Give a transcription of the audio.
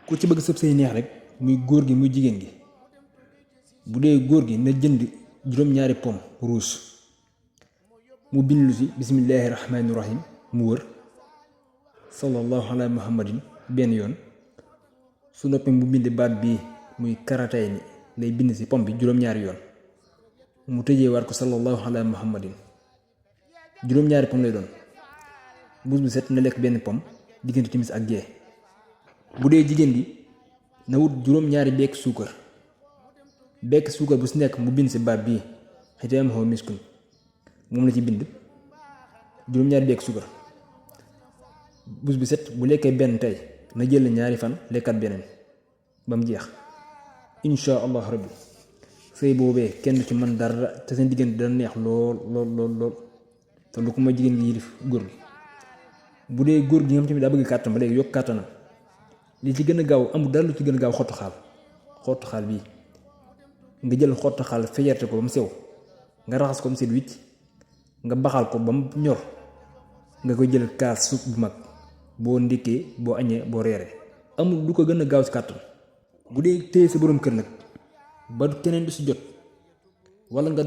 ku ci bëgg sëb say neex rek muy góor gi muy jigéen gi bu dee góor gi na jënd juróom-ñaari pom rouge mu bind lu ci bismillaahi rahmaani rahim mu wër sallallahu ala muhammadin benn yoon su noppee mu bind baat bii muy karatay ni lay bind ci pom bi juróom-ñaari yoon mu tëjee waat ko sallallahu ala muhammadin juróom-ñaari pom lay doon bés bu set na lekk benn pom diggante timis ak gee bu dee jigéen gi na wut juróom-ñaari bekk suukar bu ci nekk mu bind ci baat bii xitaamuhu miskun moom la ci bind juróom-ñaari bekk suukar bés bu set bu lekkee benn tey na jël ñaari fan lekkat beneen ba mu jeex insha allah rabbi sëy boobee kenn ci man dara te seen diggante dana neex lool lool lool lool te lu ko ma jigéen gi yilif góor gi bu dee góor gi nga xam tamit daa bëgg kàttan ba léegi yokk kàttanam li ci gën a gaaw amul dara lu ci gën a gaaw xottu xaal bii nga jël xottu xaal fejerte ko ba mu sew nga raxas ko mu set wicc nga baxal ko ba mu ñor nga koy jël kaas suuf bu mag boo ndékkee boo añee boo reeree amul lu ko gën a gaaw ci kàttan bu dee téye sa boroom kër nag ba keneen du ci jot walla nga